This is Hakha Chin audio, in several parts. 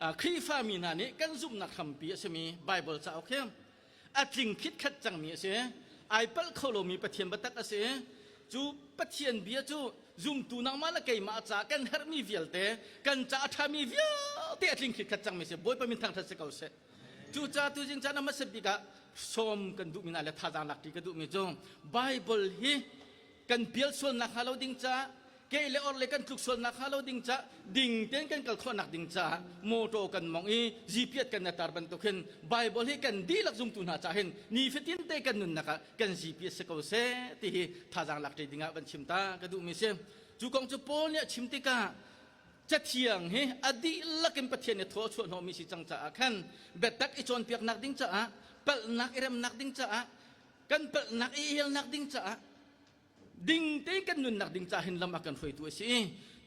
Khrihfami hna nih kan zumhnak hrampi a simi Baibal cauk hi a tling khitkhat cangmi a si. Ai palh kho lomi Pathian biatak a si. Cu Pathian bia cu zumtu nangmah le keimah ca kan herhmi vialte, kan ca a ṭhami vialte a tling khitkhat cangmi a si. Bawipa min thangṭhat si ko seh. Cucaah tuzing caan a hmasa bik ah sawm kan duhmi hna le thazaang lak ṭi ka duhmi cu Baibal hi kan pial sualnak hnga lo ding caah ke le or le kan tluk sualnak hnga lo ding caah ding tein kan kal khawhnak ding caah motor kan mong i GPS kan tar bantuk hin Bible hi kan dihlak zumtu hna caah hin nifatin te kan nunnak ah kan GPS si ko seh ti hi thazaang lak ṭi ding ah van chim ta ka duhmi si. Cu kong cu Paul nih a chim tikah Cathiang hi a dihlak in Pathian nih thaw a chuah hnawhmi si cang caah khan biatak i cawnpiaknak ding caah palhnak i remnak ding caah kan palhnak i helnak ding caah ding tein kan nunnak ding caah hin lam a kan hruaitu a si.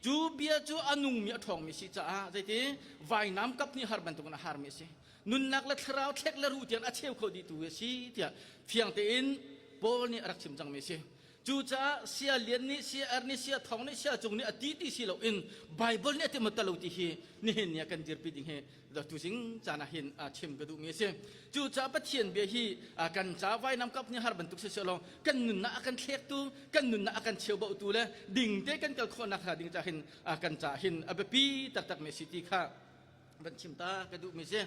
Cu bia cu a nungmi a ṭhawngmi si caah zeiti vainam kap nih har bantukin a harmi a si. Nunnak le thlarau thlek le ruh tiang a cheu kho dihtu a si tiah fiang tein Paul nih a rak chim cangmi a si. Cucaah sia lian nih sia er nih sia thong nih sia cung nih a ti ti si loin Bible nih a ti maw lo ti hi nihin ni ah kan dirpi ding hi tuzing caan ah hin chim ka duhmi a si. Cucaah Pathian bia hi kan ca vainam kap nih har bantuk si law kan nunnak a kan thlektu, kan nunnak a kan cheubohtu le ding te kan kal khawhnak hnga ding ca hin kan ca hin a biapi taktak mi si ti kha van chim ta ka duhmi si.